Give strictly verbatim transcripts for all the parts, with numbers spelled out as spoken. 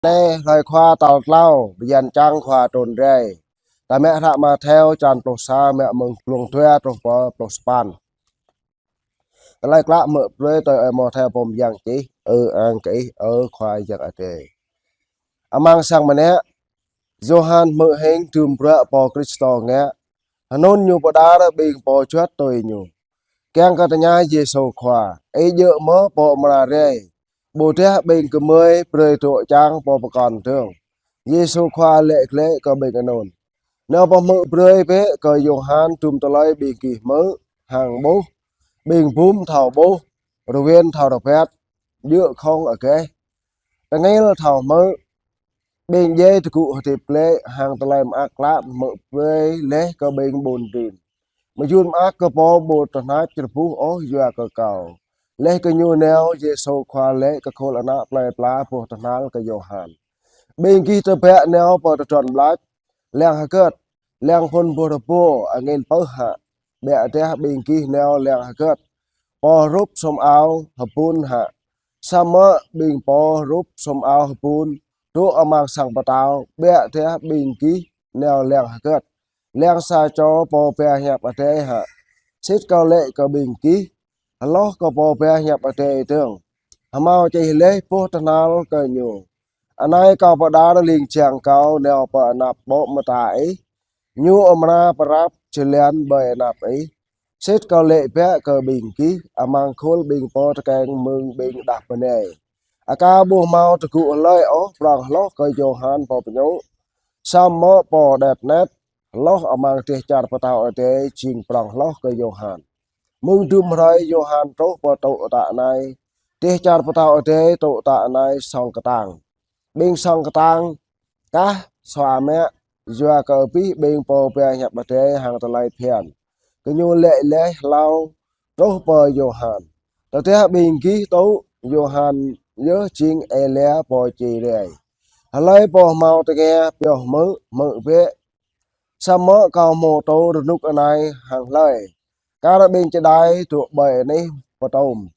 Anai hrơi Khua tal klâo, bơyan čang Khua trun rai. Ta mă hră Mattheo čăn pluh sa, mă mơ̆ng glông dua truh pơ pluh sapăn. Tơlơi klă mơ̆ng brơi tui Ơi Mattheo pô mơyang čih. Ơ ang kơ Ih, ơ Khua Yang Adai. Amăng sang mơnă, Yôhan hmư̆ hing dŭm bruă Pô Kristô ngă, hơnŭn ñu pơđar ƀing pô juăt tui ñu, kiăng kơ tơña Yêsu Khua: Ih djơ̆ mơ̆ Pô amra rai, ƀôdah ƀing gơmơi brơi dŏ čang pô pơkŏn dơ̆ng? Yêsu Khua laĭ glaĭ kơ ƀing anŭn: Nao pơhmư̆ brơi bĕ kơ Yôhan dŭm tơlơi ƀing gih hmư̆ hăng ƀuh. Ƀing bum thâo ƀuh, rơwen thâo rơbat, djơ̆ khŏng agaih, tơngil thâo hmư̆, ƀing djai tơgŭ hơdip glaĭ, hăng tơlơi mơak klă hmư̆ brơi laih kơ ƀing ƀun rin. Mơyŭn mơak kơ pô ƀu tơhneč rơbuh ôh yua kơ Kâo. Laih kơ ñu nao, Yêsu Khua laĭ kơ khul ană plơi pla boh tơhnal kơ Yôhan: Ƀing gih tơbiă nao pơ tơdron ƀlač, lăng hơgĕt, lăng phŭn boh rơbô, angin pơh hă? Ƀiădah ƀing gih nao lăng hơgĕt, pô hrup sum ao hơbun hă? Samơ̆ ƀing pô hrup sum ao hơbun dŏ amăng sang pơtao. Ƀiădah ƀing gih nao lăng hơgĕt, lăng sa čô pô pơhiăp Adai hă? Sĭt Kâo laĭ kơ ƀing gih, hloh kơ pô pơhiăp Adai dơ̆ng, hơmâo čih laih boh tơhnal kơ ñu. Anai Kâo pơđar ling jang Kâo nao pơ anăp ƀô̆ mơta ih, ñu amra pơrap jơlan ƀơi anăp ih. Sĭt Kâo laĭ biă kơ ƀing gih, amăng khul ƀing pô tơkeng mơ̆ng ƀing đah bơnai, aka ƀu hơmâo tơgŭ hlơi ôh prŏng hloh kơ Yôhan Pô Pơñu. Samơ̆ Pô Đet Net hloh amăng dêh čar pơtao Adai jing prŏng hloh kơ Yôhan. Mơ̆ng dŭm hrơi Yôhan truh pơ tŭ tă anai, dêh čar pơtao Adai tŭ tă anai song kơtang. Ƀing song kơtang kah sua mă, yua kơ abih ƀing pô pơhiăp Adai hăng tơlơi phiăn kơ ñu laĭ laih hlâo truh pơ Yôhan. Tơdah ƀing gih tŭ, Yôhan yơh jing Êlia pô či rai. Hlơi pô hơmâo tơngia pioh hmư̆, hmư̆ bĕ. Samơ̆ Kâo hmâo tŭ rơnŭk anai hăng hlơi? Kar ƀing čơđai dŏ ƀơi anih pơtôm,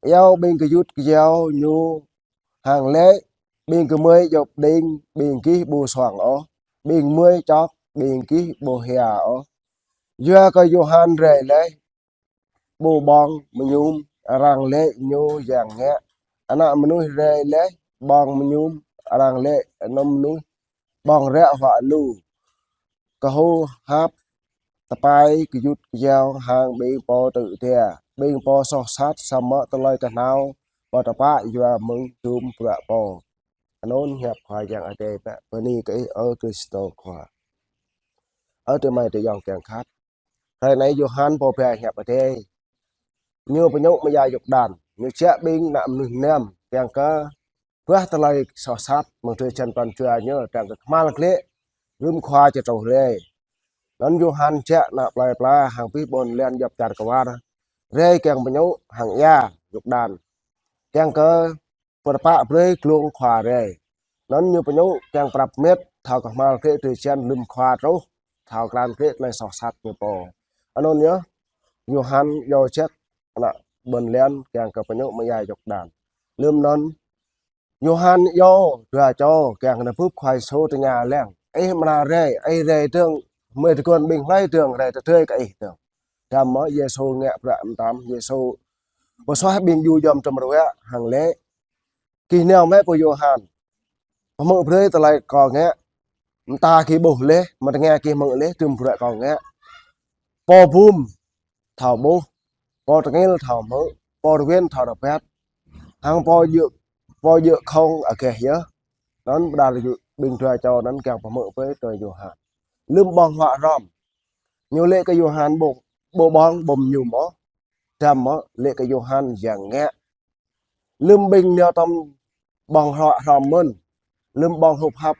iâu ƀing gơyut gơyâo ñu hăng laĭ: Ƀing gơmơi djŏp đing, ƀing gih ƀu suang ôh, ƀing gơmơi čŏk, ƀing gih ƀu hia ôh. Yua kơ Yôhan rai laih ƀu ƀơ̆ng mơñum, arăng laĭ ñu yang ngă. Ană mơnuih rai laih ƀơ̆ng mơñum, arăng laĭ ană mơnuih ƀơ̆ng ră huă lu. Kơhŭ hăp tơpai gơyut gơyâo hăng ƀing pô tŭ tia, ƀing pô soh sat, samơ̆ tơlơi tơhnal pơtơpă yua mơ̆ng dŭm bruă pô. Anŭn hiăp Khua Yang Adai. Bơni kơ Ih, ơ Kristô Khua. Ơ tơmai tơyŏng kiăng khăp, hrơi anai Yôhan pô pơhiăp Adai, ñu pơñu mơyang Yôrdan, ñu čă ƀing ană mơnuih mơnam kiăng kơ ruah tơlơi soh sat mơ̆ng drơi jăn pran jua ñu, kiăng kơ kơhma̱l glaĭ rĭm Khua či truh rai. Anŭn Yôhan čă ană plơi pla hăng abih ƀôn lan djŏp čar kwar rai kiăng pơñu hăng ia Yôrdan, kiăng kơ pơtơpă brơi glông Khua rai. Anŭn ñu pơñu kiăng prăp met thâo kơhma̱l glaĭ drơi jăn lơ̆m Khua truh, thâo krăn glaĭ tơlơi soh sat ñu pô. Anŭn yơh Yôhan iâu čăk ană ƀôn lan kiăng kơ pơñu mơyang Yôrdan. Lơ̆m anŭn Yôhan iâu dua čô kiăng kơ nao bưp Khua Yêsu tơña lăng: Ih amra rai, Ih rai dơ̆ng, mơi tơguan ƀing hlơi dơ̆ng rai tơdơi kơ Ih dơ̆ng? Samơ̆ Yêsu ngă bruă mơtam, Yêsu pơsuaih ƀing dju djŏm tơmrơwă hăng laĭ: Gih nao mă pơ Yôhan, pơhmư̆ brơi tơlơi Kâo ngă, mơta gih ƀuh laih, mơ̆ng tơngia gih hmư̆ laih dŭm bruă Kâo ngă. Pô bum thâo ƀuh, pô tơngil thâo hmư̆, pô rơwen thâo rơbat, hăng pô djơ̆, pô djơ̆ khŏng agaih yơh. Anŭn pơđar ƀing dua čô anŭn kiăng pơhmư̆ brơi tui Yôhan. Lơ̆m ƀơ̆ng huă hrŏm, ñu laĭ kơ Yôhan ƀu, ƀu ƀơ̆ng, ƀu mơñum ôh. Samơ̆ laĭ kơ Yôhan yang ngă. Lơ̆m ƀing nao tơm ƀơ̆ng huă hrŏm mơ̆n, lơ̆m ƀơ̆ng hŭp hăp,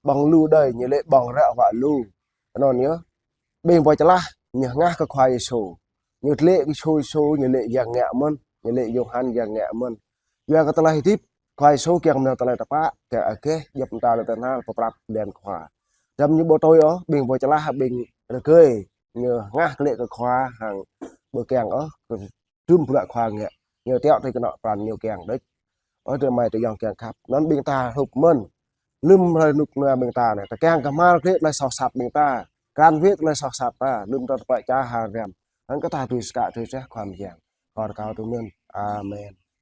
ƀơ̆ng lu đơi, ñu laĭ ƀơ̆ng ră huă lu. Anŭn yơh, ƀing pô čơlah ñu hơngah kơ Khua Yêsu, ñu laĭ kơ Yêsu, Yêsu ñu laĭ yang ngă mơ̆n, ñu laĭ Yôhan yang ngă mơ̆n. Yua kơ tơlơi hơdip Khua Yêsu kiăng mơ̆n tơlơi tơpă, kiăng agaih djŏp mơta lŏn tơhnal pơprăp blan Khua. Samơ̆ ñu ƀu tui ôh, ƀing pô čơlah, ƀing rơgơi, ñu hơngah glaĭ kơ Khua hăng ƀu kiăng ôh dŭm bruă Khua ngă, ñu tiŏ tui kơnŏ pran ñu kiăng đôč. Ơ adơi amai ayŏng kiăng khăp, anŭn ƀing ta hrup mơ̆n. Lơ̆m hrơi rơnŭk rơnua ƀing ta anai, ta kiăng kơ hmar klĕ tơlơi soh sat ƀing ta, krăn wơ̆t tơlơi soh sat ta, lơ̆m ta tơpă čar hơdrăm. Anŭn kơ ta tui skă tui čeh khua mơyang. Kâo rơkâo tui anŭn. Amen.